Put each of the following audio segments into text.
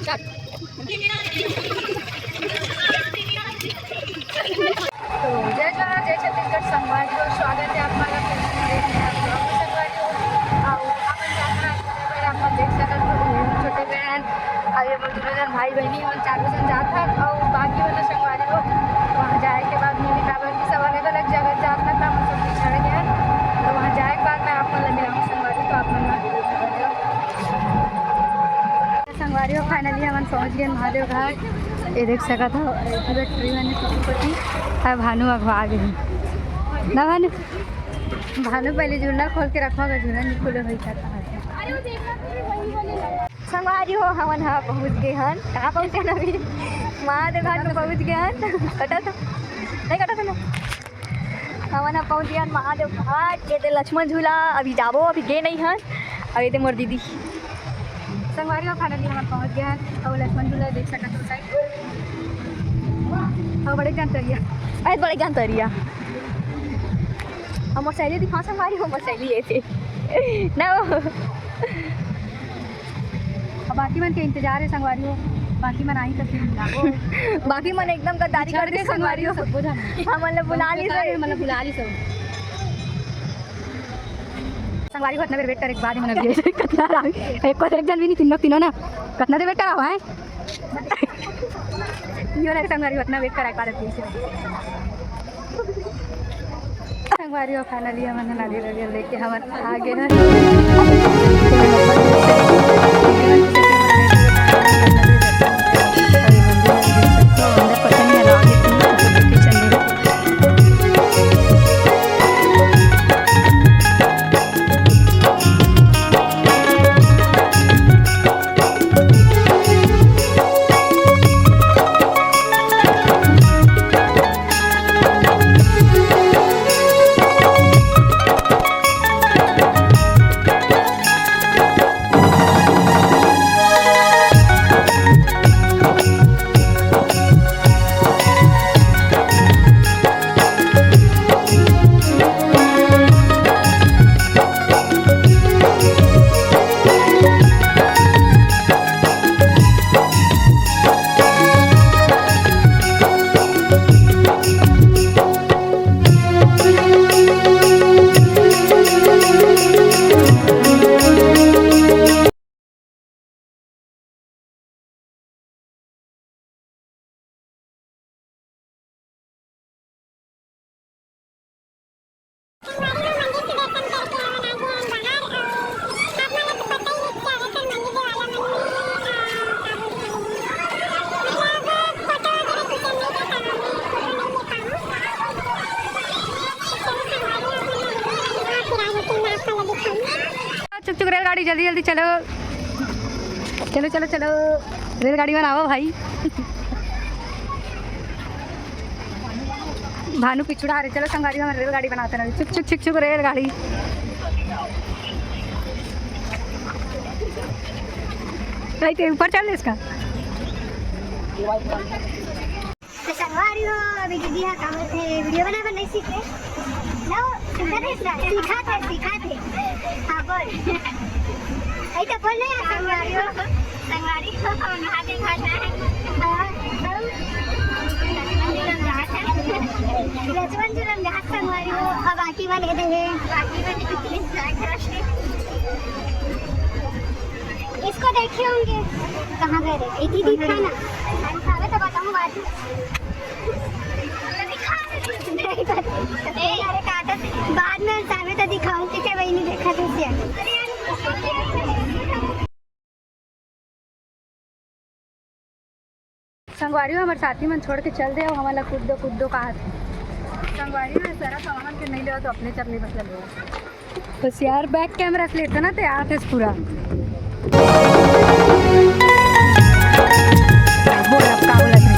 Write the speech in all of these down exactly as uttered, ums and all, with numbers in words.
तो जय जोहार, जय छत्तीसगढ़ संगवारी हो, स्वागत है आप मन ला फिर से मेरे नया vlog में संगवारी हो। अउ अपन जात हन आज छोटे बहन, आप मन देख सकत हो, ये छोटे बहन, अउ ये मोर दूनों जन भाई बहिनी मन चारों जन जात हन, अउ बाकी वाला संगवारी हो, वहाँ जाए के बाद मिली, काबर कि सब अलग-अलग जगह जात हन, त हम सब बिछड़ गए हन। तो वहाँ जाए के बाद मैं आप मन ला मिलाऊँ संगवारी, तो आप मन ला संगवारी हो, finally हमन पहुंच गए महादेव घाट। ये देख सकत हो, पूरा tree मन हे पीछू कोती। अब भानु अगवा गे हे ना भानु, भानु पहले झूला खोल के रखो, अगर झूला नहीं खोले होई त। संगवारी हो, हमन ह पहुंच गए हन। कहाँ पहुंचे हन अभी? महादेव घाट में पहुंच गए हन। कटा तो नहीं, कटा तो ना। हमन ह पहुंच गए हन महादेव घाट। ये दे लक्ष्मण झूला, अभी जाबो, अभी गे नहीं हन। अउ ये दे मोर दीदी। संगवारी हो, finally हमन पहुंच गए हन। अउ लक्ष्मण झूला देख सकत हो side। अउ बड़े जान तरिया। अरे बड़े जान तरिया। अउ मोर सहेली दिखाओ संगवारी हो, मोर सहेली ये थे। ना वो। अब बाकी मन के इंतजार हे संगवारी हो, बाकी मन आही त फिर मिलाबो। बाकी मन एकदम गद्दारी कर दे संगवारी हो। सबो झन। हमन ला बुला ली, मतलब बुला ली सब। संगवारी हो, अतना देर wait करे के बाद हमन अभी कतना राम, एक को एक झन भी नहीं, तीनों, तीनों ना, कतना देर wait करा हुआ है। यो रे संगवारी हो, अतना wait करा के बाद अभी संगवारी हो, finally हमन नारियल वारियल लेके हमन आ गए हन। चुक चुक रेलगाड़ी, जल्दी जल्दी चलो, चलो चलो चलो, रेलगाड़ी बनाओ भाई। भानु पिछुड़ा रहे, चलो संगवारी, हमन रेलगाड़ी बनाते रहे। चुक चुक चुक चुक रेलगाड़ी। भाई, ते ऊपर चल इसका। तो संगवारी हो, अभी दीदी हा का बोलथे, video बनाए बर नहीं सीखे। ना, सीखत हे, सीखत हे, सीखत हे। हाँ, बोल। अई तो बोल ना यार, संगवारी हो। संगवारी हो, हम नहा के घर जाए। हाँ, हाँ। लक्ष्मण जी रंग हाथ संगवारी हो, अब बाकी वाले दे हैं। बाकी वाले कितने जाए घर। इसको देखे होंगे, कहाँ गए रे? इतनी दिखा ना। अंसावे तो बताऊँ बाद में। नहीं, अरे काटा, बाद में अंसावे तो दिखाऊँ, ठीक है, वही नहीं देखा तुझसे। संगवारी हो, हमर साथी मन छोड़ के चल दे, अउ हमन ला कुद्दो कुद्दो काहत हे। संगवारी हो, सारा सामान के नहीं लेवा तो अपने चल ले, मतलब। होशियार, back camera से लेते ना, ते आते पूरा। बोल, अब का बोला थे?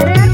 अरे यार,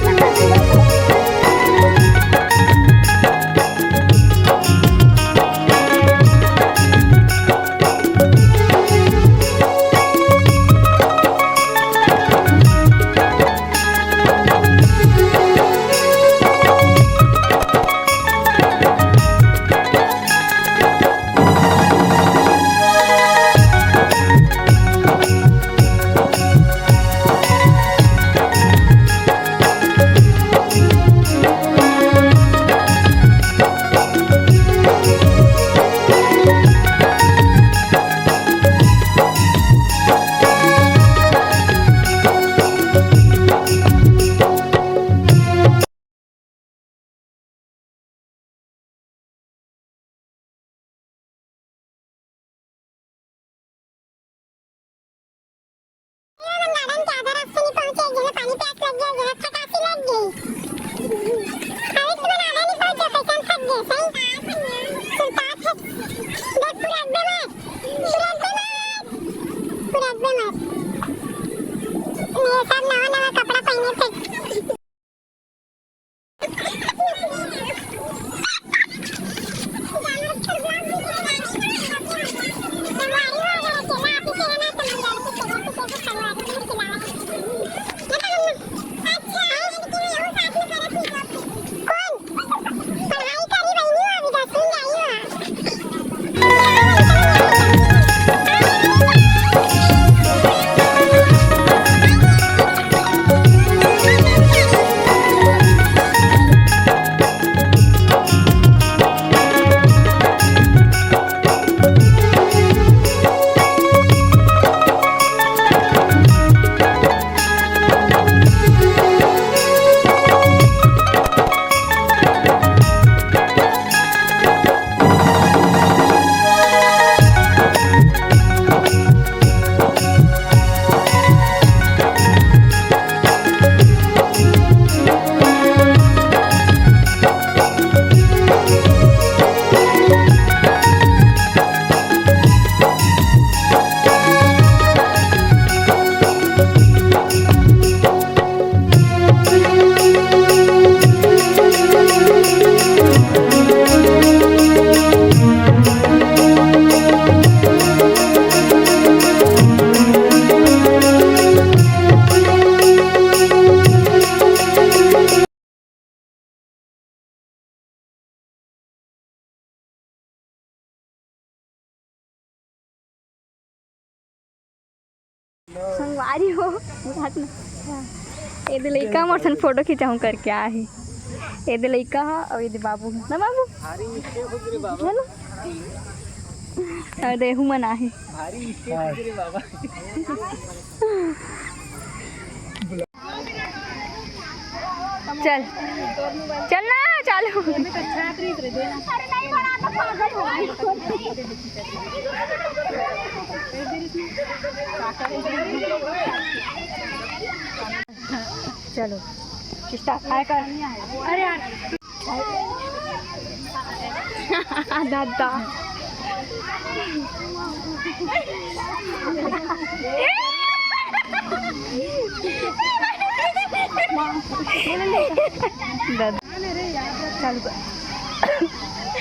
खटासी लग गई। अरे तुम्हारा आधा नहीं पहुंचा, कैसे हम थक गए, सही? सुनता है। देख, पूरा एकदम है। पूरा एकदम है। पूरा एकदम है। ये सब नवा नवा कपड़ा पहने थे। संगवारी हो, बुझात न। ए दे लइका मोर संग फोटो खिंचाहूं करके आहे। ए दे लइका ह, अउ ए दे बाबू ह। ना बाबू? भारी mistake हो गे रे बाबा। चलो। अउ दे हुमन आहे। भारी mistake हो गे रे बाबा। चल, चल ना, चालू। चलो, start, हाय कर। अरे यार। दादा। दादा। चालू कर।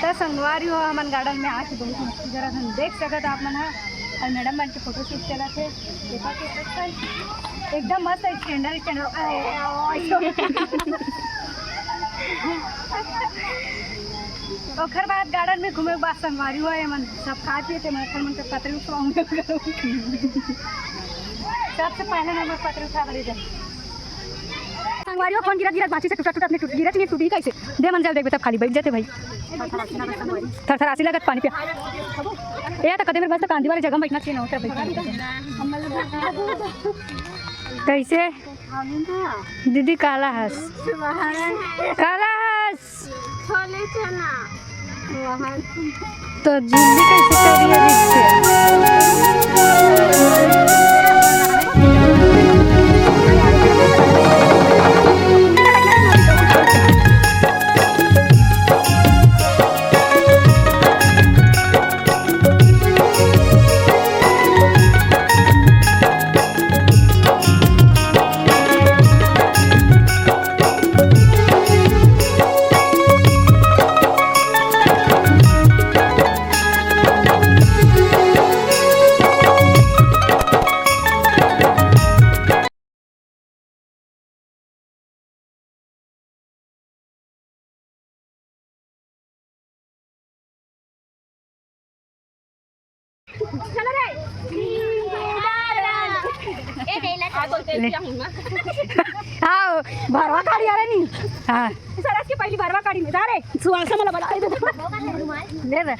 त संगवारी हो, हमन garden में आके बहुत मस्ती करत हन, देख सकत आप मन ह। अउ madam मन के photo shoot चलत हे। देखो तो एकदम मस्त standard, standard। ओखर बाद garden में घूमे के बाद संगवारी हो, एमन सब खाए पिए थे, मक्खन मन के पतरी उठवाऊंगे। सबसे पहले नंबर पतरी उठा कर इधर। संगवारी हो, कौन गिरत गिरत बाँचिस हे, टूटत टूटत नहीं टूट, गिरत नहीं टूटी कैसे? दे मन जाओ, देखबे तब खाली बैठ जाते भाई। थरथरासी लगत पानी पिया। ए, त कदे मेर बस त कांदी वाले जगह में बैठना चाहिए ना, उतर बैठ। कैसे? दीदी काला हस। काला हस। छोले चना। तो जिंदगी कैसे करिए रिक्शे? चलो रे। ए, नहीं, नहीं, नहीं। आओ, भरवा काढ़ी आ रहे नहीं। हाँ। सरस की पहली भरवा काढ़ी में। जा रे, सुहासा मला बता दे। ले बे।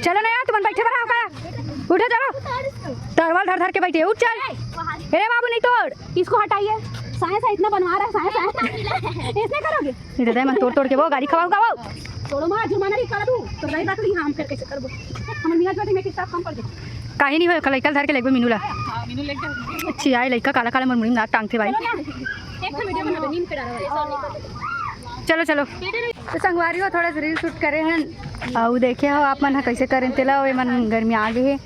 चलो ना यार, तुमन बैठे बना का। उठो, चलो। तरवाल धर धर के बैठे, उठ चल। अरे बाबू, नहीं तोड़। इसको हटाइए। साया साया इतना बनवा रहा है, साया साया। इसने करोगे? नहीं दादा, मन तोड़ तोड़ के वो गाड़ी खवाऊंगा वो। छोड़ो माँ, जुर्माना नहीं करा तू। तो रही बात नहीं, हम फिर कैसे करबो? हमर मियाँ जो मैं किस्सा कम कर दे। काहे नहीं होय, लइका ल धर के लेगबे मीनू ला। हाँ, मीनू लेके जा। अच्छी आए लइका काला काला मोर मुड़ी में नाक टांगथे भाई। एक ठो वीडियो बना दे, नींद पे डालो भाई। चलो, चलो। तो संगवारी हो, थोड़ा सा रील शूट करे हन। अउ देखे हो आप मन ह कैसे करें तेला, ये मन गर्मी आ गए है।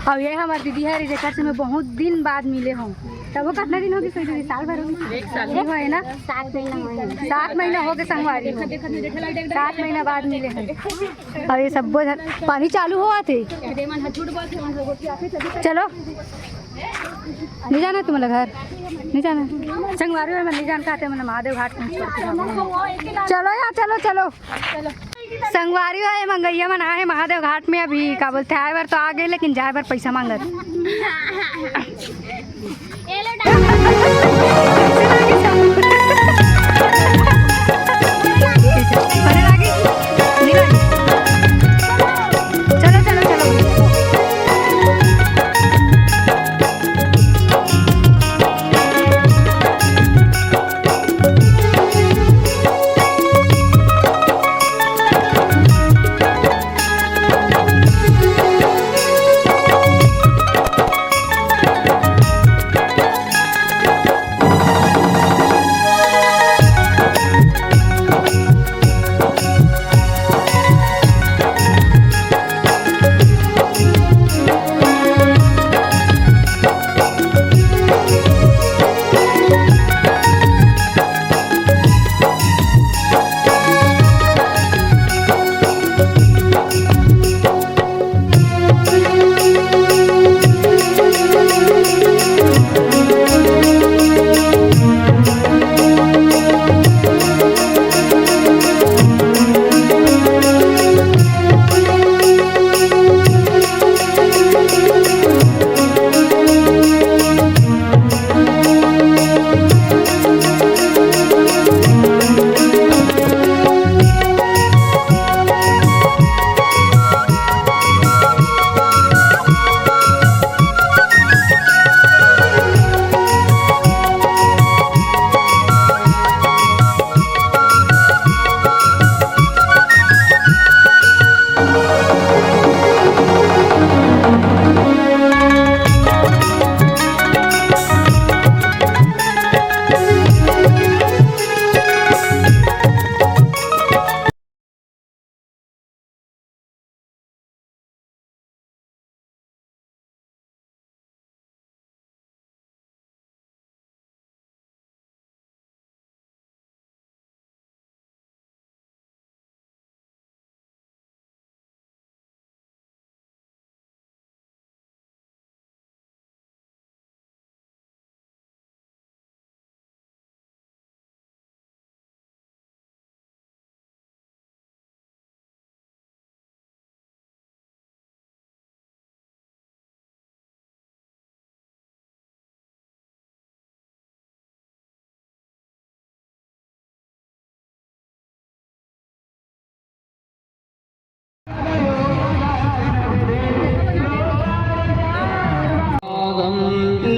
अउ ये हमार दीदी है, जेकर से मैं बहुत दिन बाद मिले हूँ। तब वो कितना दिन होगी सही दीदी? साल भर होगी? एक साल। ये हुआ है ना? सात महीना हुआ है। सात महीना हो गए संगवारी हो। सात महीना बाद मिले हैं। अउ ये सब्बो झन पानी चालू होवत हे। चलो, नहीं जाना तुम्हारा घर, नहीं जाना। संगवारी में नहीं जान कहते, मैंने महादेव घाट में छोड़ के जाना। चलो यार, चलो, चलो। संगवारी हो, ये मंगैया मन आए हैं महादेव घाट में। अभी का बोलते, आए बर तो आ गए, लेकिन जाए बर पैसा मांगत।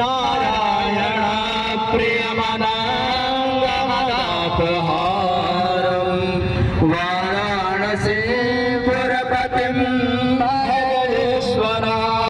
नारायण प्रियमनांगमनापहारं वाराणसीपुरपतिं भज विश्वनाथ।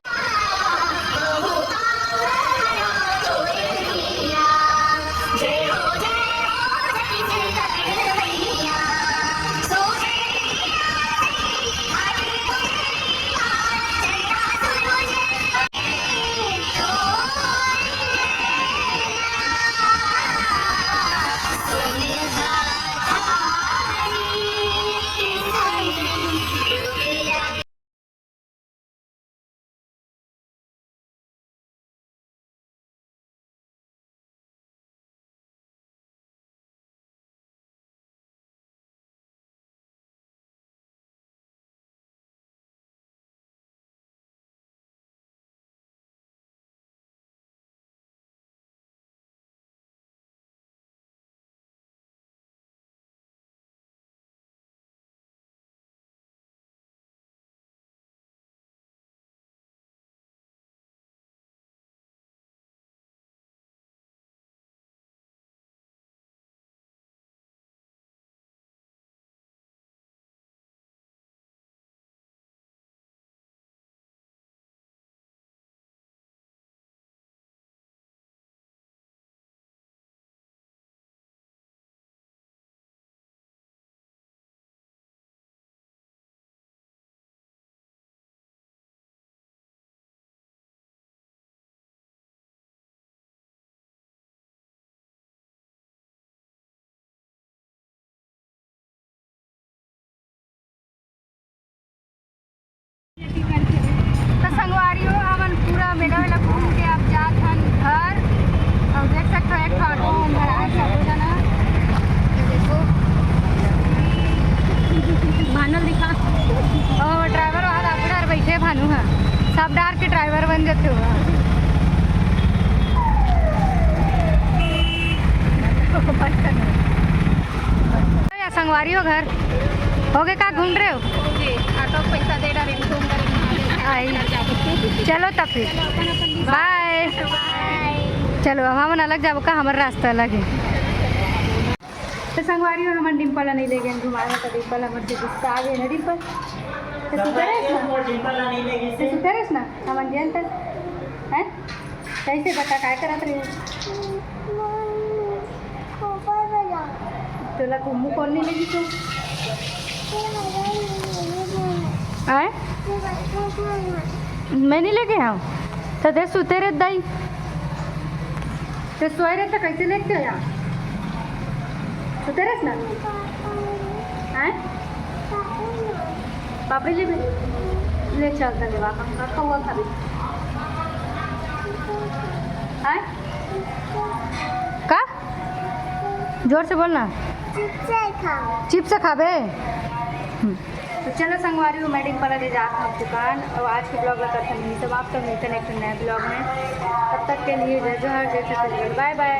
एक ठो ऑटो में भरा है, सबो जना। ये देखो। भानल दिखा। ओ, ड्राइवर वहाँ लाकड़ा और बैठे भानु है। सब डार के ड्राइवर बन जाते हो। या संगवारी हो घर? हो गए का, घूम रहे हो? जी, ऑटो पैसा दे डारे, घूम डारे। आई। चलो तब फिर। बाय। चलो, अब हमन अलग जाबो का, हमर रास्ता अलग है। तो संगवारी हो, हमन डिम्पल ला नहीं ले गए घुमाए, तो डिम्पल हमर से गुस्सा आ गए ना डिम्पल। तो सुते रहे ना? तो सुते रहे ना? हमन जेन तक, हैं? कैसे बता, काय करत रहे? तोला कुम्मू कौन नहीं लगी तू? आए? मैं नहीं लेके आऊँ। तो दे सुते रे दाई। तो सोए रहे तो कैसे लेके आया? सुते रहे ना? हैं? पापड़ी ले भी? ले चल, तले बाबा, हम का खाऊंगा खाबे? हैं? का? जोर से बोलना। चिप्स खाओ। चिप्स खाबे? हम्म। तो चलो संगवारी हो, मैं डिम्पल ले जात हूँ दुकान। और आज के ब्लॉग ला करते हैं समाप्त, तो मिलते हैं नेक्स्ट नए ब्लॉग में। तब तक के लिए जय जोहार, जय छत्तीसगढ़, बाय बाय।